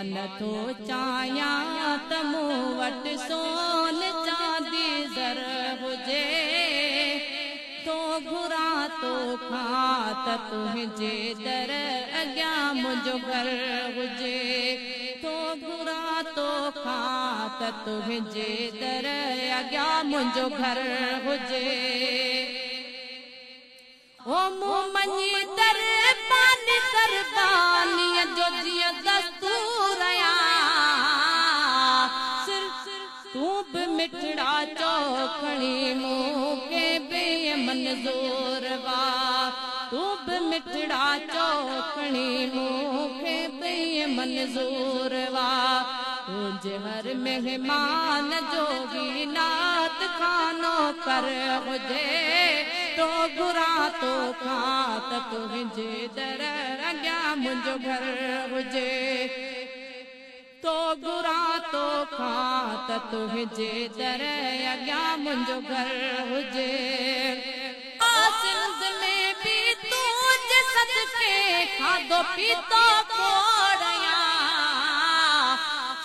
نٿو چاهيان ته مون وٽ سون چاندي زر هجي، ٿو گهران توکان ته تنهنجي در اڳيان منهنجو گهر هجي، ٿو گهران توکان ته تنهنجي در اڳيان منهنجو گهر هجي. او مون مڃي دربان سربانيءَ جو جيئن دستور آ، صرف تون به مٺڙا چئو کڻي مون کي به منظور وا، تون به مٺڙا چئو کڻي مون کي به منظور وا. تنهنجي هر مهمان جو هي نعت خانو ڪر هجي، ٿو گهران توکان ته تنهنجي در اڳيان منهنجو گهر هجي، ٿو گهران توکان ته تنهنجي در اڳيان منهنجو گهر هجي. سنڌ ۾ به تنهنجي صدقي کاڌو پيتو کوڙيان،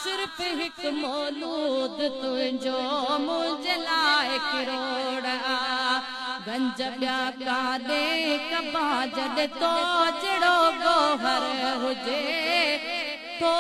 صرف هڪ مولود تنهنجو منهنجي لاءِ ڪروڙ آ. گنج ٻيا ڪاڏي ڪبا جڏهن تو جهڙو گوهر هجي. ٿو